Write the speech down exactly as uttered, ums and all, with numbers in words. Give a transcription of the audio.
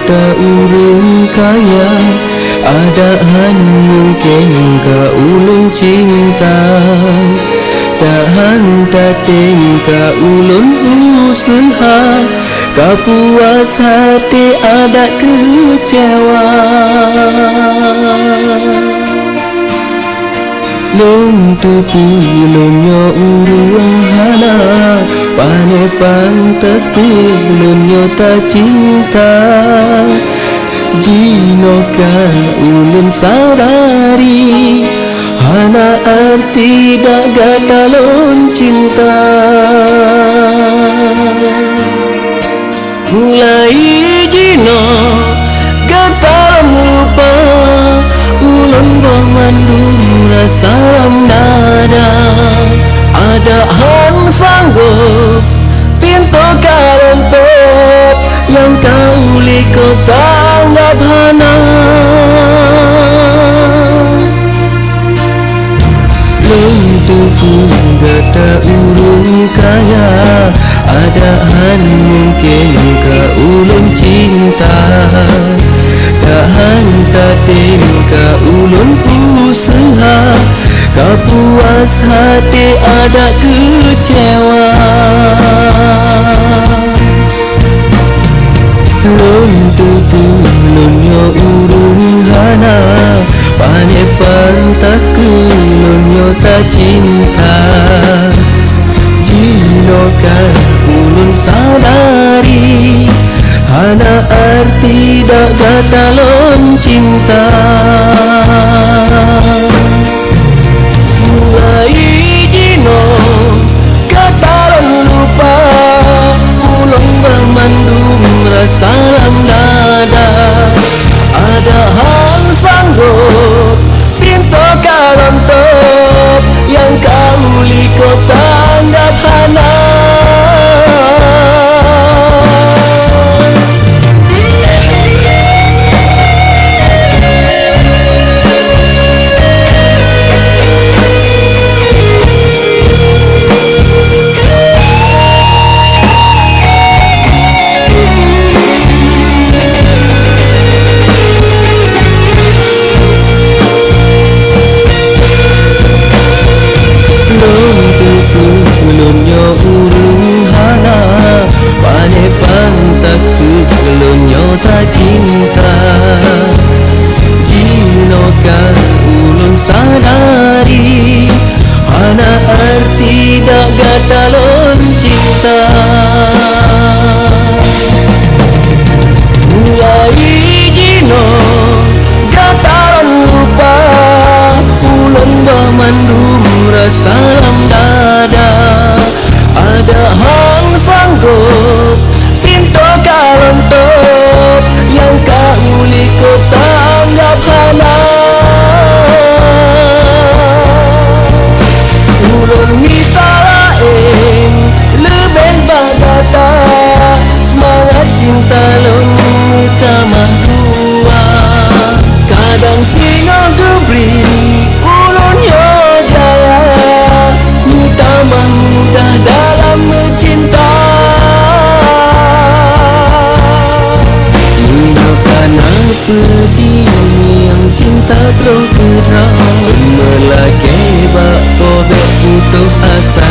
Ta ureuëng kaya, adak han mungken ka ulôn cinta. Tahan tatém ka ulôn useuha, ka puas até adak keucewa. Lôn teupeue lôn nyoe ureuëng hana, pane pantas keu lôn nyoe tacinta. Jinoe ka ulôn sadari, hana arti dak gata lôn cinta. Mulai jinoe gata lôn lupa, ulôn boh mandum rasa lam dada. Adak han sanggob, pintoe ka lôn tôb, nyang ka ulikot tanggab hana. Lôn teupeue gata ureuëng kaya, adak han mungken ka ulôn cinta. Tahan tatém ka ulôn useuha, ka puas até adak keucewa. Lôn teupeue lôn nyoe ureuëng hana, pane pantas keu lôn nyoe tacinta. Jinoe ka ulôn sadari, hana arti dak gata lôn cinta. Mulai jinoe gata lôn lupa, ulôn boh mandum rasa lam dada. Adak han sanggob, pintoe ka lôn tôb, nyang ka ulikot tanggab hana. Lôn teupeue lôn nyoe ureuëng hana, pane pantas keu lôn nyoe tacinta. Jinoe ka ulôn sadari, hana arti dak gata lôn cinta. Mulai jinoe gata lôn lupa, ulôn boh mandum rasa lam dada. Adak han sanggob, pintoe ka lôn tôb, nyang ka ulikot tanggab hana. Ulôn mita laén leubeh bak gata, seumangat cinta lôn meutamah dua. Kadang singoh geubri ulôn nyoe jaya, meutamah mudah dalam meucinta. Meunyoe kana peudeh nyang cinta troh keudroe, meulakée bak po bék putôh asa.